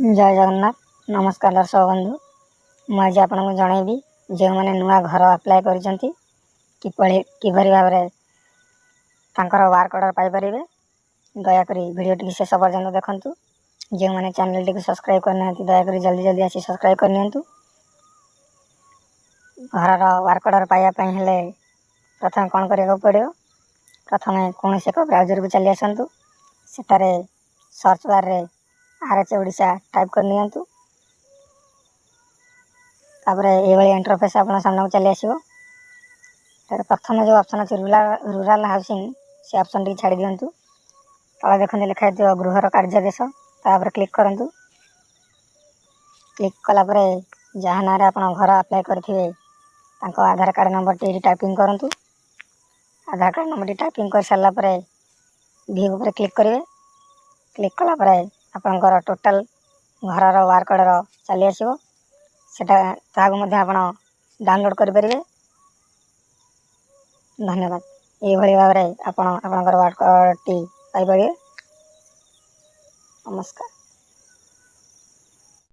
ଜୟ ଜଗନ୍ନାଥ। ନମସ୍କାର ଦର୍ଶକ ବନ୍ଧୁ, ମୁଁ ଆଜି ଆପଣଙ୍କୁ ଜଣାଇବି, ଯେଉଁମାନେ ନୂଆ ଘର ଆପ୍ଲାଏ କରିଛନ୍ତି, କିପରି ଭାବରେ ତାଙ୍କର ୱାର୍କ ଅର୍ଡ଼ର ପାଇପାରିବେ। ଦୟାକରି ଭିଡ଼ିଓଟିକୁ ଶେଷ ପର୍ଯ୍ୟନ୍ତ ଦେଖନ୍ତୁ। ଯେଉଁମାନେ ଚ୍ୟାନେଲଟିକୁ ସବସ୍କ୍ରାଇବ୍ କରିନାହାନ୍ତି, ଦୟାକରି ଜଲ୍ଦି ଜଲ୍ଦି ଆସି ସବସ୍କ୍ରାଇବ୍ କରିନିଅନ୍ତୁ। ଘରର ୱାର୍କ ଅର୍ଡ଼ର ପାଇବା ପାଇଁ ହେଲେ ପ୍ରଥମେ କ'ଣ କରିବାକୁ ପଡ଼ିବ? ପ୍ରଥମେ କୌଣସି ଏକ ବ୍ରାଉଜରକୁ ଚାଲି ଆସନ୍ତୁ। ସେଠାରେ ସର୍ଚ୍ଚ ବାର୍ରେ ଆର୍ ଏଚ୍ ଓଡ଼ିଶା ଟାଇପ୍ କରିନିଅନ୍ତୁ। ତାପରେ ଏଇଭଳି ଇଣ୍ଟରଫେସ୍ ଆପଣଙ୍କ ସାମ୍ନାକୁ ଚାଲି ଆସିବ। ଏଠାରେ ପ୍ରଥମେ ଯେଉଁ ଅପସନ୍ ଅଛି ରୁରାଲ୍ ହାଉସିଂ, ସେ ଅପସନ୍ଟିକି ଛାଡ଼ି ଦିଅନ୍ତୁ। ତଳେ ଦେଖନ୍ତୁ, ଲେଖା ହେଇଥିବ ଗୃହର କାର୍ଯ୍ୟାଦେଶ, ତାପରେ କ୍ଲିକ୍ କରନ୍ତୁ। କ୍ଲିକ୍ କଲା ପରେ ଯାହା ନାଁରେ ଆପଣ ଘର ଆପ୍ଲାଏ କରିଥିବେ, ତାଙ୍କ ଆଧାର କାର୍ଡ଼ ନମ୍ବରଟି ଏଇଠି ଟାଇପିଂ କରନ୍ତୁ। ଆଧାର କାର୍ଡ଼ ନମ୍ବରଟି ଟାଇପିଂ କରିସାରିଲା ପରେ ଭିଉ ଉପରେ କ୍ଲିକ୍ କରିବେ। କ୍ଲିକ୍ କଲା ପରେ ଆପଣଙ୍କର ଟୋଟାଲ୍ ଘରର ୱାର୍କ ଅର୍ଡ଼ର ଚାଲି ଆସିବ। ସେଟା ତାହାକୁ ମଧ୍ୟ ଆପଣ ଡାଉନଲୋଡ଼୍ କରିପାରିବେ। ଧନ୍ୟବାଦ। ଏଇଭଳି ଭାବରେ ଆପଣ ଆପଣଙ୍କର ୱାର୍କ ଅର୍ଡ଼ରଟି ପାଇପାରିବେ। ନମସ୍କାର।